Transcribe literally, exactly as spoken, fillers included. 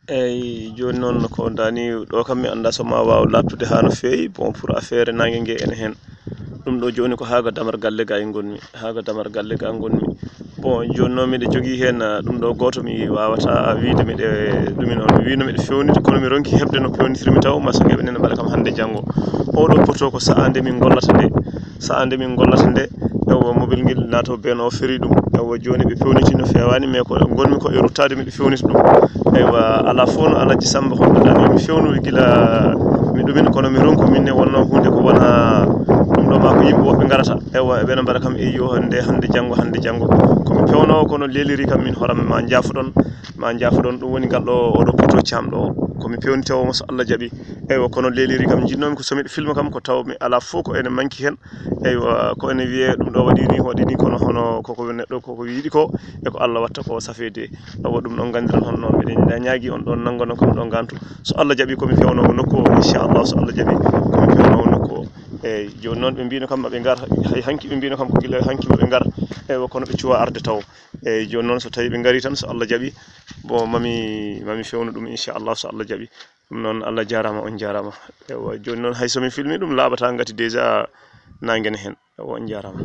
Eyyi, joni noon ko dani ɗo kam, mi anda so ma waw labtude ha no fewi. Bon, pour affaire nangue ngue ene hen. Ɗum ɗo joni ko haga damar galle ga e gonmi, haga damar galle ga gonmi. Bon, joni noon miɗo jogui hen, ah, ɗum ɗo goto mi wawata wide miɗe ɗumin on. Mi wino miɗo fewnita, kono mi ronki heɓde no fewnitirmi taw, ma so ngeɓe nene mbaɗa kam hande janggo. Oɗo poto ko sa'a nde min gollata nde, sa'a nde min gollata nde. Eywa, mobile ngel nato ben o feri ɗum. Eywa, joni ɓe fewniti no fewani, mais ko gonmi ko e ruttade miɗo fewnita ɗum. Eywa, ala fof no Alhaji Samba holɗo dani mi fewno gila mi ɗumin, kono mi ronku minne wonno hunde ko wona ɗum ɗo ma ko yimɓe woɓɓe garata. Eywa, ɓe no mbaɗa kam, eyyo, hande, hande janggo, hande janggo. Ko mi pewnowo, kono leliri kam min horam ma jaafoɗon, ma jaafoɗon. Ɗum woni ngal ɗo, oɗo poto cam ɗo. Ko mi pewnitewo mo so Allah jaɓi. Eywa, kono leliri kam jinnomi ko so miɗo filma kam ko taw mi ala fof ko ene manki hen. Eywa, ko ene wiye ɗum ɗo waɗi ni, waɗi ni, kono hono koko neɗɗo koko yiɗi ko, e ko Allah watta ko safede. Eywa, ɗum ɗon gandiran hono noon. Miɗen ñaagi on ɗon nanngono kam ɗon gantu. So Allah jaɓi ko mi fewnowo nokku o, inchallah, so Allah jaɓi ko mi fewnowo nokku o. Eyyi, joni noon ɓe mbino kam maɓe ngar, hay hanki ɓe mbino kam ko gila hanki maɓe ngar. Eywa, kono ɓe cuwa arde taw. Eyyi, joni noon so tawi ɓe ngari tan, so Allah jaɓi, bon, mami, mami fewno ɗum inchallah, so Allah jaɓi. Ɗum noon, Allah jarama, on jarama. Eywa, joni noon hay so mi filmi ɗum laaɓata ngati déjà nangue ne hen. Eywa, on jarama.